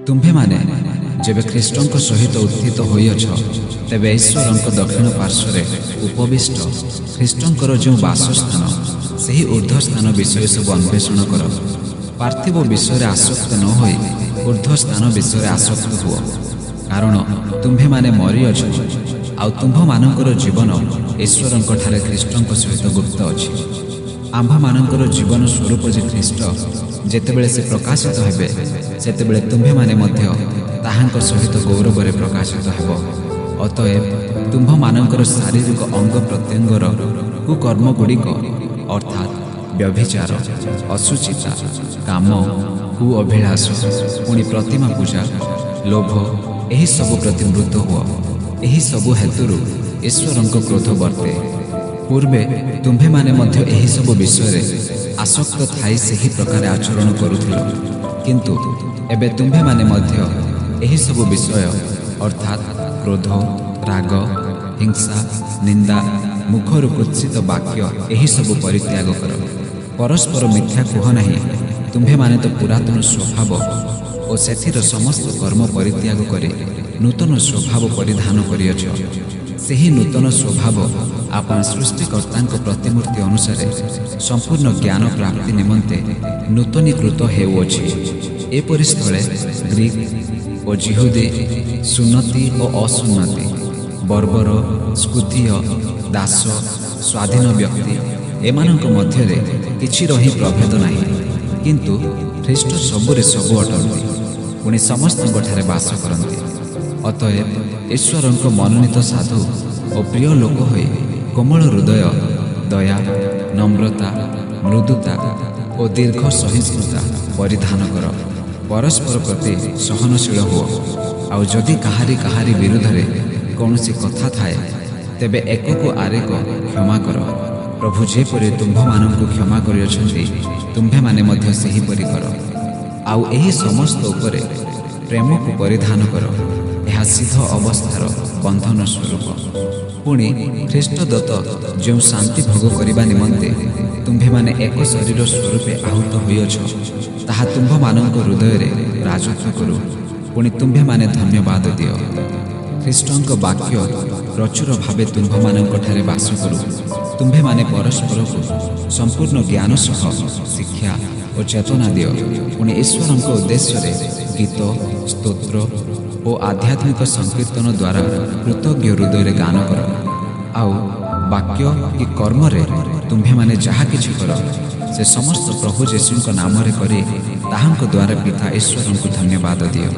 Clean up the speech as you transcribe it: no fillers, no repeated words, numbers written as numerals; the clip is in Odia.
ତୁମ୍ଭେମାନେ ଯେବେ ଖ୍ରୀଷ୍ଟଙ୍କ ସହିତ ଉତ୍ଥିତ ହୋଇଅଛ, ତେବେ ଈଶ୍ୱରଙ୍କ ଦକ୍ଷିଣ ପାର୍ଶ୍ୱରେ ଉପବିଷ୍ଟ ଖ୍ରୀଷ୍ଟଙ୍କର ଯେଉଁ ବାସସ୍ଥାନ, ସେହି ଉର୍ଦ୍ଧ୍ୱ ସ୍ଥାନ ବିଷୟ ସବୁ ଅନ୍ୱେଷଣ କର। ପାର୍ଥିବ ବିଷୟରେ ଆସକ୍ତ ନ ହୋଇ ଉର୍ଦ୍ଧ୍ୱ ସ୍ଥାନ ବିଷୟରେ ଆସକ୍ତ ହୁଅ। କାରଣ ତୁମ୍ଭେମାନେ ମରିଅଛ, ଆଉ ତୁମ୍ଭମାନଙ୍କର ଜୀବନ ଈଶ୍ୱରଙ୍କଠାରେ ଖ୍ରୀଷ୍ଟଙ୍କ ସହିତ ଗୁପ୍ତ ଅଛି। ଆମ୍ଭମାନଙ୍କର ଜୀବନ ସ୍ୱରୂପ ଯେ ଖ୍ରୀଷ୍ଟ, ଯେତେବେଳେ ସେ ପ୍ରକାଶିତ ହେବେ, ସେତେବେଳେ ତୁମ୍ଭେମାନେ ମଧ୍ୟ ତାହାଙ୍କ ସହିତ ଗୌରବରେ ପ୍ରକାଶିତ ହେବ। ଅତଏବ ତୁମ୍ଭମାନଙ୍କର ଶାରୀରିକ ଅଙ୍ଗ ପ୍ରତ୍ୟଙ୍ଗର କୁକର୍ମଗୁଡ଼ିକ, ଅର୍ଥାତ୍ ବ୍ୟଭିଚାର, ଅଶୁଚିତା, କାମ, କୁ ଅଭିଳାଷ, ପୁଣି ପ୍ରତିମା ପୂଜା, ଲୋଭ, ଏହି ସବୁ ପ୍ରତି ମୃତ ହୁଅ। ଏହି ସବୁ ହେତୁରୁ ଈଶ୍ୱରଙ୍କ କ୍ରୋଧ ବର୍ତ୍ତେ। ପୂର୍ବେ ତୁମ୍ଭେମାନେ ମଧ୍ୟ ଏହିସବୁ ବିଷୟରେ ଆସକ୍ତ ଥାଇ ସେହି ପ୍ରକାର ଆଚରଣ କରୁଥିଲ। କିନ୍ତୁ ଏବେ ତୁମ୍ଭେମାନେ ମଧ୍ୟ ଏହିସବୁ ବିଷୟ, ଅର୍ଥାତ୍ କ୍ରୋଧ, ରାଗ, ହିଂସା, ନିନ୍ଦା, ମୁଖରୁ କୁତ୍ସିତ ବାକ୍ୟ, ଏହିସବୁ ପରିତ୍ୟାଗ କର। ପରସ୍ପର ମିଥ୍ୟା କୁହ ନାହିଁ। ତୁମ୍ଭେମାନେ ତ ପୁରାତନ ସ୍ୱଭାବ ଓ ସେଥିର ସମସ୍ତ କର୍ମ ପରିତ୍ୟାଗ କରି ନୂତନ ସ୍ୱଭାବ ପରିଧାନ କରିଅଛ। ସେହି ନୂତନ ସ୍ୱଭାବ ଆପଣା ସୃଷ୍ଟିକର୍ତ୍ତାଙ୍କ ପ୍ରତିମୂର୍ତ୍ତି ଅନୁସାରେ ସମ୍ପୂର୍ଣ୍ଣ ଜ୍ଞାନ ପ୍ରାପ୍ତି ନିମନ୍ତେ ନୂତନୀକୃତ ହେଉଅଛି। ଏପରି ସ୍ଥଳେ ଗ୍ରୀକ ଓ ଯିହୁଦୀ, ସୁନ୍ନତି ଓ ଅସୁନ୍ନତି, ବର୍ବର, ସ୍କୁଥୀୟ, ଦାସ, ସ୍ୱାଧୀନ ବ୍ୟକ୍ତି, ଏମାନଙ୍କ ମଧ୍ୟରେ କିଛିର ହିଁ ପ୍ରଭେଦ ନାହିଁ। କିନ୍ତୁ ଖ୍ରୀଷ୍ଟ ସବୁରେ ସବୁ ଅଟନ୍ତି, ପୁଣି ସମସ୍ତଙ୍କଠାରେ ବାସ କରନ୍ତି। ଅତଏବ ଈଶ୍ୱରଙ୍କ ମନୋନୀତ ସାଧୁ ଓ ପ୍ରିୟ ଲୋକ ହୋଇ କୋମଳ ହୃଦୟ, ଦୟା, ନମ୍ରତା, ମୃଦୁତା ଓ ଦୀର୍ଘ ସହିଷ୍ଣୁତା ପରିଧାନ କର। ପରସ୍ପର ପ୍ରତି ସହନଶୀଳ ହୁଅ, ଆଉ ଯଦି କାହାରି କାହାରି ବିରୁଦ୍ଧରେ କୌଣସି କଥା ଥାଏ, ତେବେ ଏକକୁ ଆରେକ କ୍ଷମା କର। ପ୍ରଭୁ ଯେପରି ତୁମ୍ଭମାନଙ୍କୁ କ୍ଷମା କରିଅଛନ୍ତି, ତୁମ୍ଭେମାନେ ମଧ୍ୟ ସେହିପରି କର। ଆଉ ଏହି ସମସ୍ତ ଉପରେ ପ୍ରେମକୁ ପରିଧାନ କର। ଏହା ସିଦ୍ଧ ଅବସ୍ଥାର ବନ୍ଧନ ସ୍ୱରୂପ। ପୁଣି ଖ୍ରୀଷ୍ଟଦତ୍ତ ଯେଉଁ ଶାନ୍ତି ଭୋଗ କରିବା ନିମନ୍ତେ ତୁମ୍ଭେମାନେ ଏକ ଶରୀର ସ୍ୱରୂପେ ଆହୁତ ହୋଇଅଛ, ତାହା ତୁମ୍ଭମାନଙ୍କ ହୃଦୟରେ ରାଜତ୍ୱ କରୁ। ପୁଣି ତୁମ୍ଭେମାନେ ଧନ୍ୟବାଦ ଦିଅ। ଖ୍ରୀଷ୍ଟଙ୍କ ବାକ୍ୟ ପ୍ରଚୁର ଭାବେ ତୁମ୍ଭମାନଙ୍କଠାରେ ବାସ କରୁ। ତୁମ୍ଭେମାନେ ପରସ୍ପରକୁ ସମ୍ପୂର୍ଣ୍ଣ ଜ୍ଞାନ ସହ ଶିକ୍ଷା ଓ ଚେତନା ଦିଅ। ପୁଣି ଈଶ୍ୱରଙ୍କ ଉଦ୍ଦେଶ୍ୟରେ ଗୀତ, ସ୍ତୋତ୍ର ଓ ଆଧ୍ୟାତ୍ମିକ ସଂକୀର୍ତ୍ତନ ଦ୍ୱାରା କୃତଜ୍ଞ ହୃଦୟରେ ଗାନ କର। ଆଉ ବାକ୍ୟ କି କର୍ମରେ ତୁମ୍ଭେମାନେ ଯାହା କିଛି କର, ସେ ସମସ୍ତ ପ୍ରଭୁ ଯୀଶୁଙ୍କ ନାମରେ କରି ତାହାଙ୍କ ଦ୍ୱାରା ପିତା ଈଶ୍ୱରଙ୍କୁ ଧନ୍ୟବାଦ ଦିଅ।